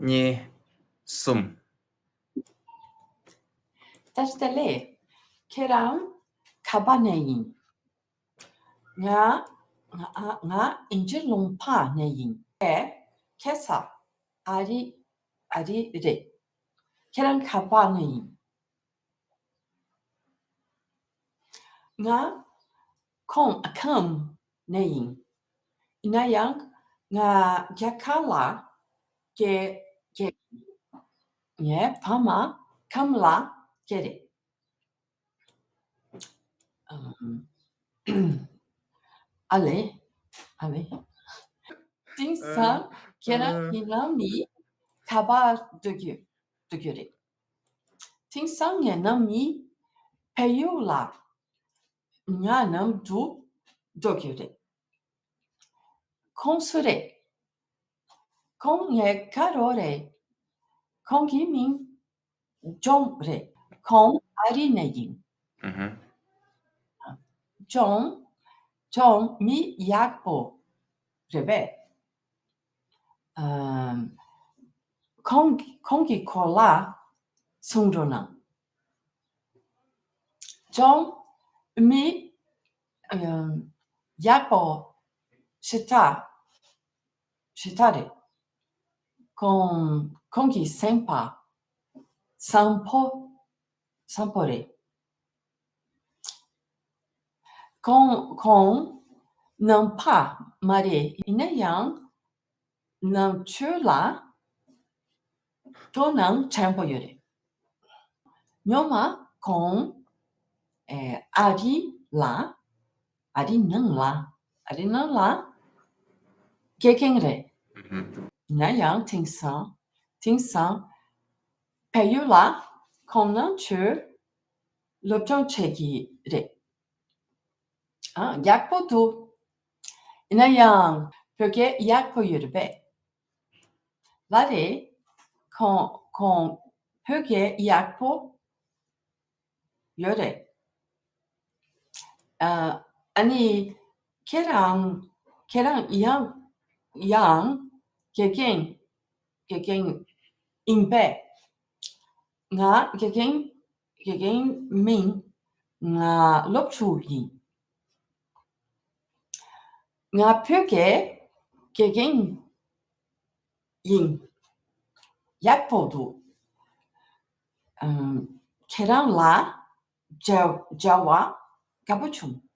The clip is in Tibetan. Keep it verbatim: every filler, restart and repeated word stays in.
གཉིས། གསུམ། བཀྲ་ཤིས་བདེ་ལེགས། ཁྱེད་རང་ག་པ་ནས་ཡིན། ང་ང་ང་ཨིན་ཇི་ལུང་པ་ནས་ཡིན། ཁྱེད་ཁ་སང་ཨ་རི་ཨ་རི་རེད། ཁྱེད་རང་ག་པ་ནས་ཡིན། ང་ཁོང་ཁམས་ནས་ཡིན། ཡིན་ན་ཡང་ང་རྒྱ་གར་ལ་སྐྱེས་སྐྱེས། ངའི་ཕ་མ་ཁམས་ལ་སྐྱེས་རེད། ཨམ། ཨ་ལེ། ཨ་ལེ། དེང་སང་ཁྱེད་རང་གི་ནང་མི་ག་པར་སྡོད་རྒྱུ་སྡོད་རྒྱུ་རེད། དེང་སང་ངའི་ནང་མི་བལ་ཡུལ་ལ་ང་ནང་དུ་སྡོད་རྒྱུ་རེད། ཁོང་སུ་རེད། ཁོང་ངའི་དགའ་རོགས་རེད། ཁོང་གི་མིང་ཇོང་རེད། ཁོང་ཨ་རི་ནས་ཡིན། ཨུ་ཧུ། ཇོང་ཇོང་མི་ཡག་པོ་རེད་པས། ཨམ། ཁོང་ཁོང་གི་སྐོར་ལ་གསུང་རོགས་གནང་། ཅོང་མི་ཡག་པོ་ཞེ་དྲག་ཞེ་དྲག་རེད། ཁོང་ཁོང་གི་སེམས་པ་བཟང་པོ་བཟང་པོ་རེད། ཁོང་ཁོང་ནང་པ་མ་རེད། ཡིན་ན་ཡང་ནང་ཆོས་ལ་དོ་སྣང་ཆེན་པོ་ཡོད་རེད། སྔོན་མ་ཁོང་ཨེ་ཨ་རི་ལ་ཨ་རི་ནང་ལ་ཨ་རི་ནང་ལ་དགེ་རྒན་རེད། ན་ཡང་དེང་སང་དེང་སང་བལ་ཡུལ་ལ་ཁོང་ནང་ཆོས་སློབ་སྦྱོང་བྱེད་ཀྱི་རེད། ཨ་ཡག་པོ་འདུག་ཡིན་ན་ཡང་བོད་སྐད་ཡག་པོ་ཡོད་རེད་པས། ལ་རེ། ཁོང་ཁོང་བོད་སྐད་ཡག་པོ་ཡོད་རེད། ཨ་ཨ་ནི་ཁྱེད་རང་ཁྱེད་རང་ཡང་ཡང་དགེ་རྒན་དགེ་རྒན་ཡིན་པས། ང་དགེ་རྒན་དགེ་རྒན་མིན། ང་སློབ་ཕྲུག་ཡིན། ང་བོད་སྐད་དགེ་རྒན་ཡིན། ཡག་པོ་འདུག་ཨམ། ཁྱེད་རང་ལ་མཇལ་མཇལ་བ་དགའ་པོ་བྱུང་